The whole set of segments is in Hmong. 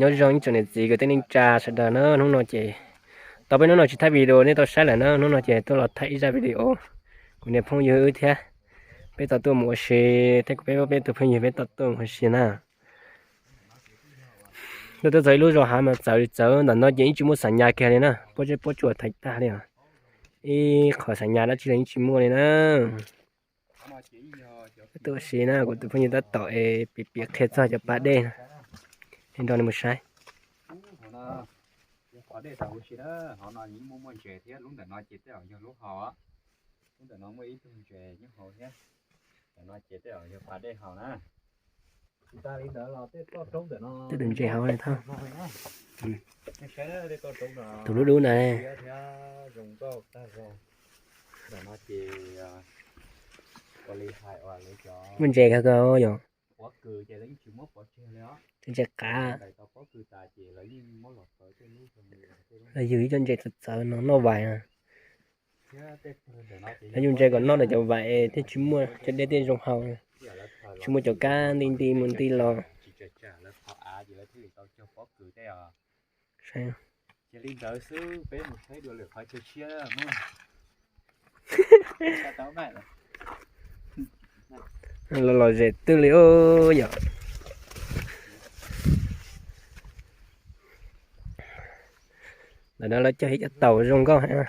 Nyob zoo ib tsoom niam txiv kwv tij neej tsa sawv daws na, hnub no ces tau peb hnub no tsis thaij video nej tau saib lawm na, hnub no ces tuaj los thaij ib zaj video kuv niam phooj ywg wb thiab. Peb tau tuaj mus ua si, thiab kuv peb peb tus phooj ywg peb tau tuaj mus ua si na. Tuaj tuaj txog ib lub zos hav mas txawv txawv ntawm no ces yeej tsis muaj xas nyas kiag li na, pob zeb pob tsuas thaiv tag li os. Ib qho xas nyas dab tsi los yeej tsis muaj li na. Tuaj ua si na, kuv tus phooj ywg tab tom es piav piav qhia txog cov pas dej na, nrog nej mus saib. Qhov dej tau ua si na, hauv no yeej muaj muaj ntses thiab, lub ntawm no ces tej zaum yog lub hau, lub ntawm no muaj ib tug ntses nyob hauv thiab, ntawm no ces tej zaum yog pas dej hauv na. Tsis tas li ntawd los tej toj roob ntawm no, tej tus ntses hauv no, tus lub dub na, zoo nkauj tag zog. Ntawm no ces ua li hais uas lawv cov muaj ntses kawg yog ntses qav, lawv yug ib co ntses txawv txawv no noj vais na. Lawv yug ntses kom noj ntawm cov vais thiaj tsis muaj cov dej thiaj zoo haus, tsis muaj cov kab nti nti mus nti los. Los lom zem twg li yom. Ntawm no lawv cog ib cov taum zoo nkauj heev.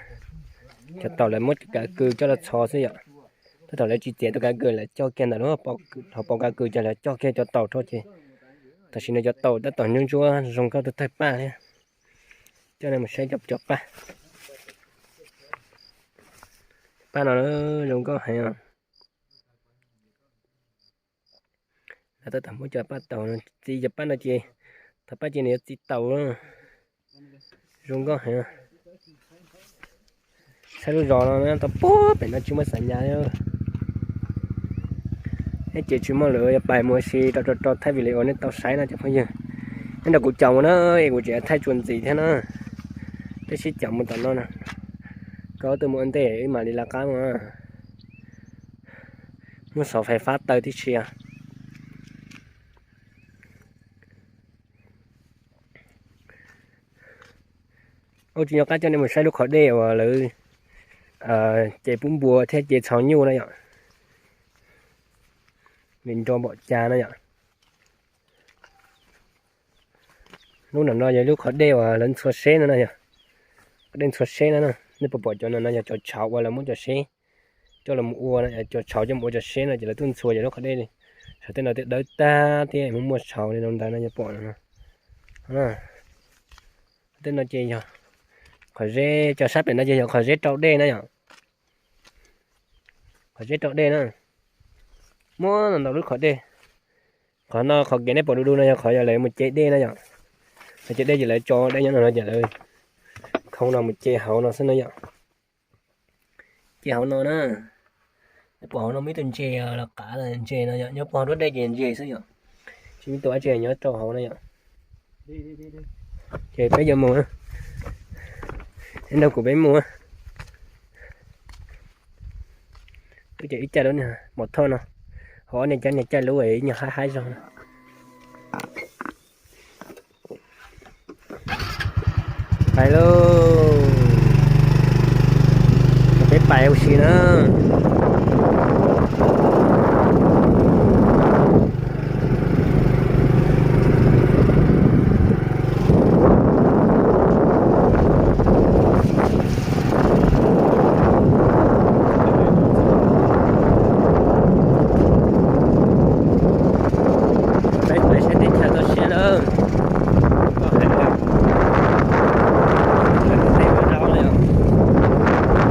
Cov taum lawv muab kav kws coj los txhos xwb yom. Tab tom lawv tsis txiav tus kav kws, lawv cog kiag ntawm lub hauv paus kav kws ces lawv cog kiag cov taum rau ces tam sim no cov taum tab tom ntsuab ntsuab zoo nkauj tawg tawg paj thiab. Coj nej mus saib cov cov paj, paj no zoo nkauj heev os. Lawv tab tom muab cov paj taum no txiav, cov paj no ces thaum paj ces nws yuav txiv taum, zoo nkauj heev. Saib lub zos no tau puag pem no tsis muaj xas nyas li. Ib ces tsis muaj lawm, yuav pais mus ua si rau rau rau thaij video nej tau saib no cov phooj ywg. Nyob nrog kuv caum mus na, es kuv tseem thaij txuas ntxiv thiab na. Peb sib caum mus tom no na. Koj twb mus ua ntej wb mam li lawv qab mus. Muab xov fais fab taw tib si. Ua tsis nco qab coj nej mus saib lub qhov dej uas lawv ces pub npua thiab ces txhos nyuj na yom. Nws nro npaum cas na yom. Lub ntawm no yog lub qhov dej uas lawv ntxhua seb no na yom. Qhov dej ntxhua seb no na, nej puas pom cov no no yog cov tshauv uas lawv muab cov seb coj los ua, cov tshauv coj mus ua cov seb no ces lawv tuaj ntxhua cov lub qhov dej li. Saum tej no tej dawb tag thiab muaj muaj tshauv li no ntawd no yog pom no. Tej no ces yog qhov zeb, cov sab pem no ces yog qhov zeb rau dej na yom. Qhov zeb rau dej na. Muaj ntau lub qhov dej. Qhov no qhov kev nej pom du du no yog qhov yog lawv mus ce dej na yom. Lawv ce dej ces lawv tso dej nyob no no ces lawv khoo no mus ce hauv no xwb na yom. Ce hauv no na. Nej pom hauv no muaj ib tug ntses los qav ntses no yom, nyob puag hauv nruab dej ces ntses xwb yom. Tsis muaj tus dab tsi nyob rau hauv no yom. Ces peb yuav mus, nrog kuv peb mus. Twb ces ib cag lub mos thoj no, ho ob niag cab niag caij lub ib nyuag haib haib zog na. Pais lauj, peb pais ua si na. Peb pais saib teb chaws toj siab lawm. Koj hais tias lawv tej ua rau li os,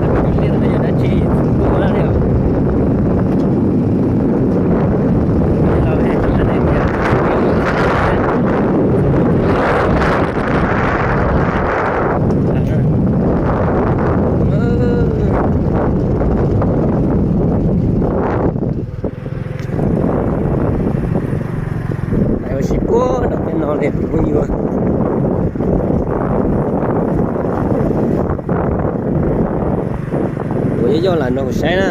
lawv ua cov liaj no yog dab tsi txhua tus ua li os. Pais ua si puag nram tej no li tus phooj ywg. Kuv yog yoj lam nrog kuv saib na.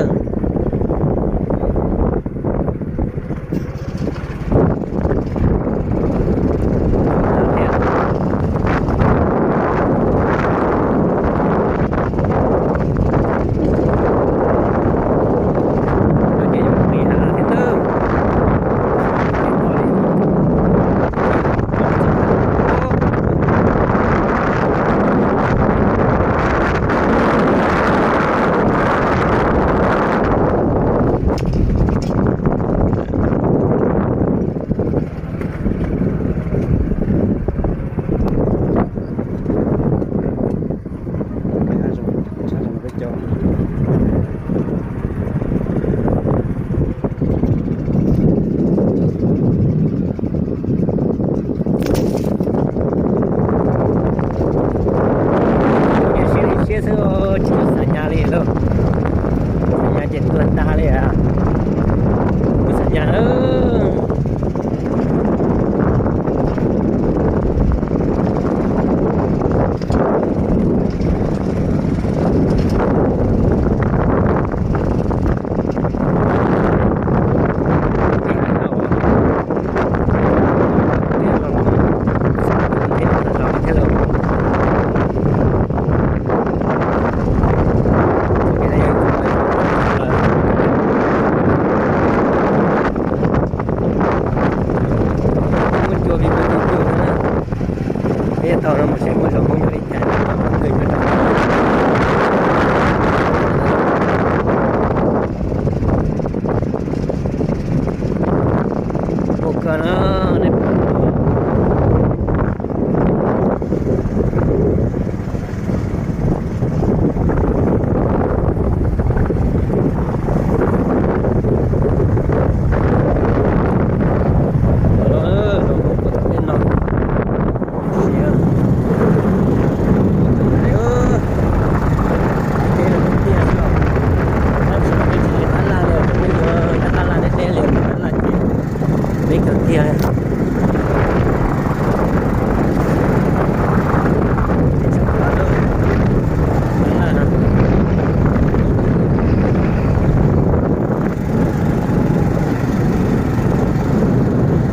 Tau no mus seb muaj zos Hmoob nyob li cas. Ua koj no,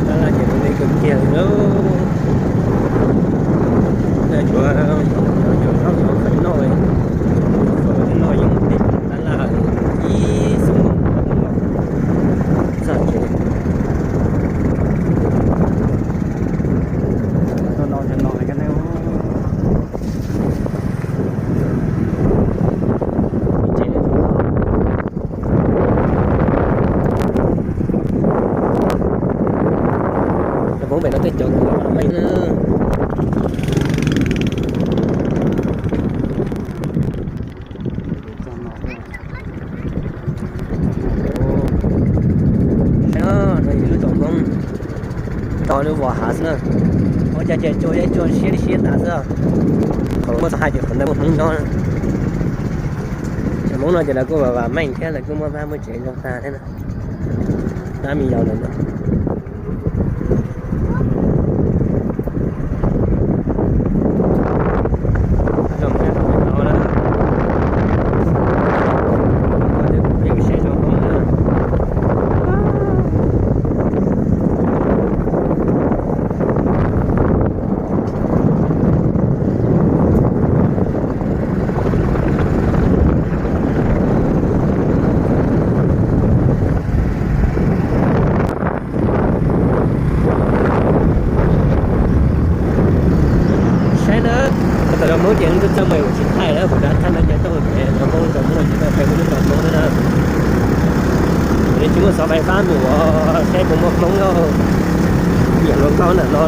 Tab laj ces me kawg kiag li lauj. Noj zaub noj qhwv noj, noj yeej tab laj ib xuab moos txog tsev. Cov Hmoob pem no tej cov kuv meej na. Saib no, no yog lub zos Hmoob, tau lub vos hav xwb na. Ua cas ces cua yeej cua siab li siab tas xwb. Qhov muaj txog hais tias qhov ntawd muaj Hmoob nyob. Cov Hmoob no ces lawv kuj vam vam meej thiab lawv kuj muaj vaj muaj tsev zoo tag thiab na. Dab me yaus lawm na. Saib na, tau zos Hmoob ces lub txaj muag kuj tsis thaij lawm, kuv rov thaij no ces tau zos Hmoob, zos Hmoob ces tau peb lub zos Hmoob na. Tsis muaj xov fais fab mus saib puas muaj Hmoob lauj, nyiam hluas nkauj ntawm no.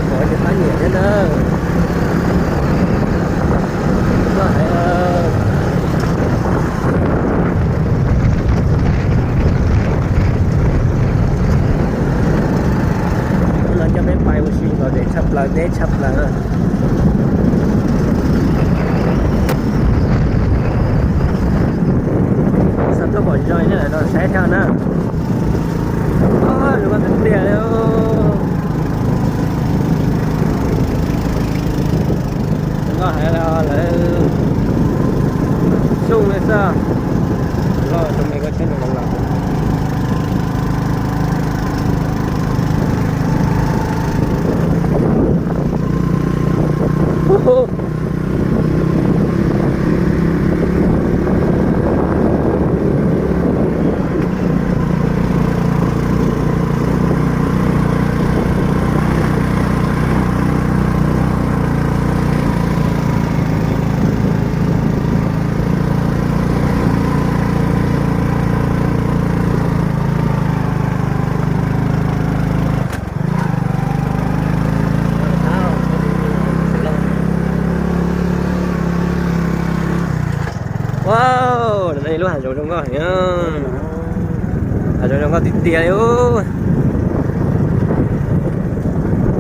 Ua tiag, ua tiag nyiam thiab na. Hnub no coj peb pais ua si kom deb tshaj plaws, deb tshaj plaws. Xav tuaj pom zos no saib thiab na. Zoo nkauj tiag tiag li. Zoo nkauj heev li lawm. Xyoo li xwb. Loj rau me koj tsheb no los. Wow, no ib lub hav zoov zoo nkauj heev. Hav zoov zoo nkauj tiag tiag li.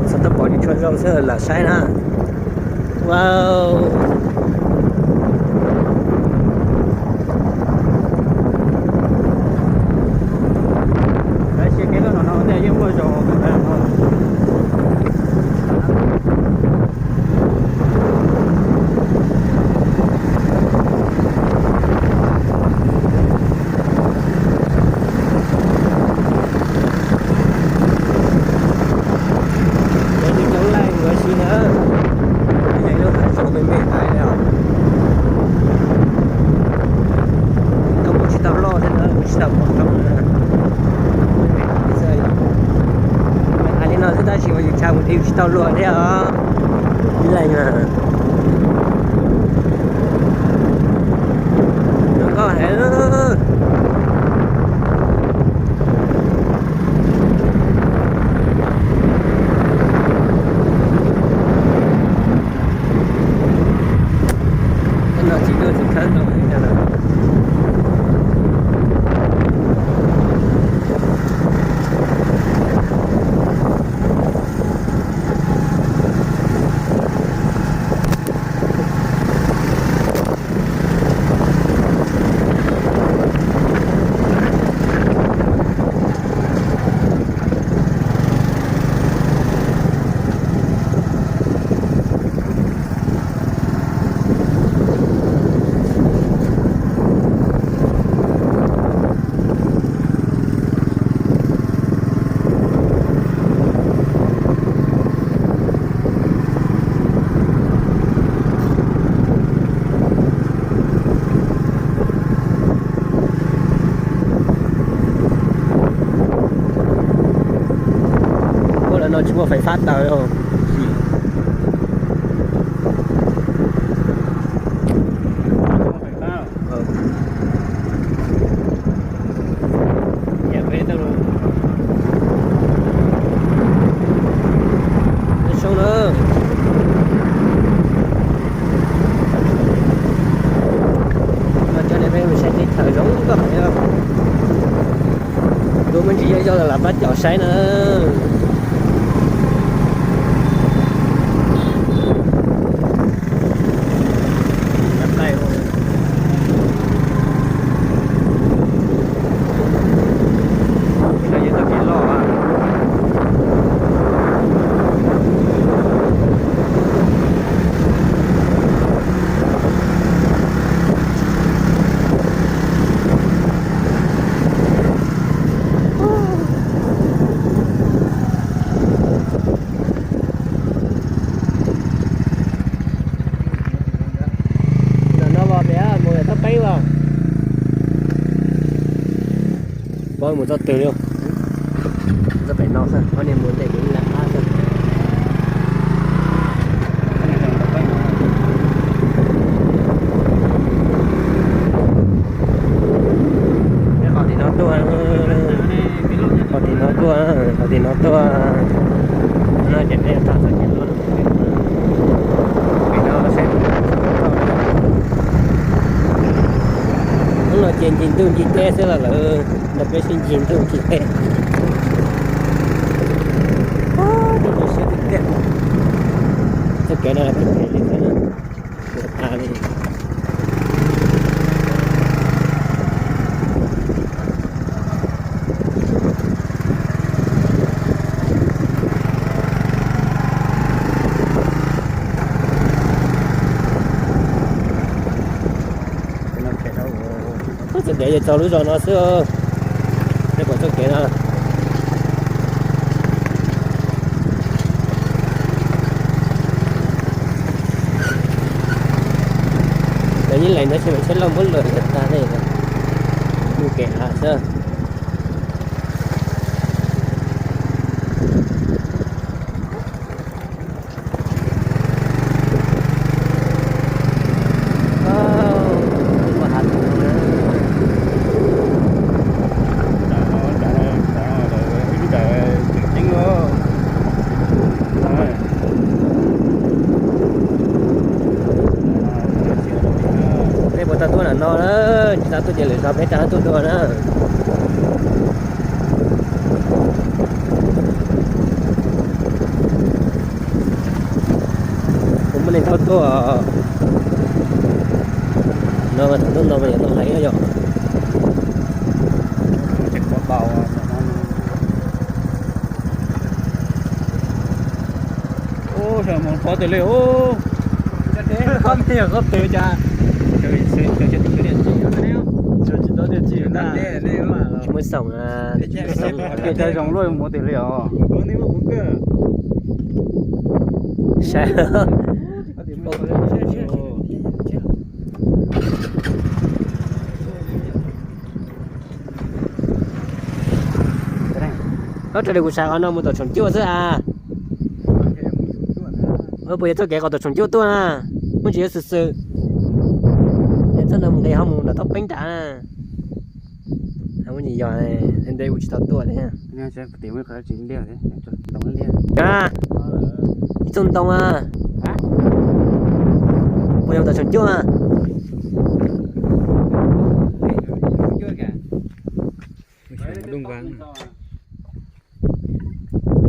Xav tuaj pom cov tshuaj zoo xwb lam saib na. Wow. Lawv sia kev loj no no yeej muaj zos. Cov twb coob leej ua si na. Yeej lub hav zoov me me hais li os. Koj mus tsis tau loj thiab na, mus tsis tau pom roob na. Hais li no xwb tab sis mas yus tshav mus yus tsis tau luag thiab os. Ib leeg na. Zoo nkauj heev. Tej no tsis tuaj tsis khawb tau li cas lawm. Ua lawm no tsis muaj fais fab taws os. Zoo na. No cov niag peb mus saib teb chaws zoo nkauj heev. Tus me ntsis yog yog lam pab caum saib na. Ntawm no los pem mus txoj peeb los. Pom mus txoj twg li? Txoj pem no xwb, pom niag mus ntej mus ib lab qab xwb. Qhov tim no tuaj, qhov tim no tuaj, qhov tim no tuaj. No ces peb txog txoj kev no. Hnub no ces ncig ntuj ncig teb xwb los lawm, nrog peb sib ncig ntuj ncig teb. Txoj kev no phem li thiab, tas li. Txoj kev yuav txog lub zos no xwb. Peb pom txoj kev no. Lawv yeej lees ntawd tsis mas tsheb loj muab luam tag ne. Mus kev hav xwb. Peb puas tau tuaj nram no na, tsis tau tuaj ces lwm zaus peb rov tuaj dua na. Kuv muaj neeg tau tuaj no mas thaum tuaj no mas yog tau heev yom. Ub, pob twg li ub. Pob twg cas? Tsis muaj xoo, tsis muaj xoo. Cas zoo luaj mus twg li os. Saib. Ob, raws li kuv xav qhov no mus tom Tshoom Cuaj xwb a. Puas yog txoj kev qhov tom Tshoom Cuaj tuaj na? Muaj tsis yog xwm xwm. Es txoj no mus nqis ho mus nram Toj Peeb nrad na. Muaj tsis yog, ntev kuv tsis tau tuaj thiab. Ib txoj ntoo a. Puas yog tom Tshoom Cuaj a?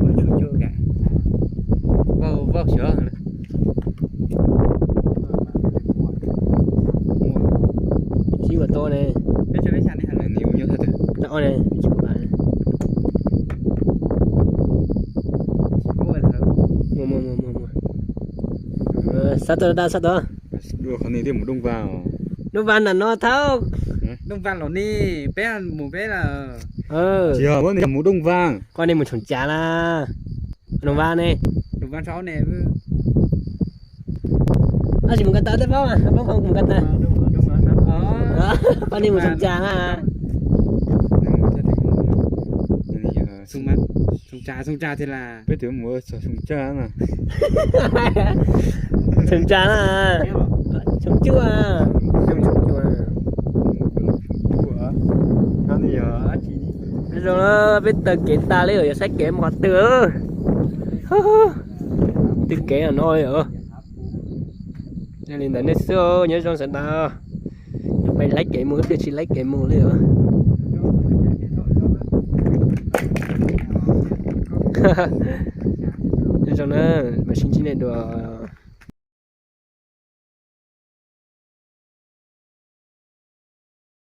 Mus Dooj Vaj. Vauj, vauj xyov. Sib ua tau ne. Nws ua nyob thawj twg? Tsis paub. Muaj, muaj, muaj, muaj, muaj. Sab tod, sab tod. Dua qhov ne thiaj mus Dooj Vaj os. Dooj Vaj nram no thauj. Dooj Vaj los ne, peb mus peb lawm. Tsis yog, muab nws mus Dooj Vaj. Koj ne mus Tshoom Cas na. Dooj Vaj ne. Dooj Vaj saud ne. Ab, tsis mus ko taw tej paub, paub mus ko taw. Koj ne mus Tshoom Cas na. Tshoom Cas, Tshoom Cas thiab las. Peb twb mus txog Tshoom Cas na. Tshoom Cas na. Tshoom Cuaj. Tshoom Cuaj. Nyob zoo na, peb taw kev tas li, yog saib kev mus qhov twg. Twb kev no li os. Yog li ntawd nej xwb, nyob zoo sawv daws. Peb laib kev mus, twb tsis laib kev mus li os. Nyob zoo na, mam sib ntsib nej dua.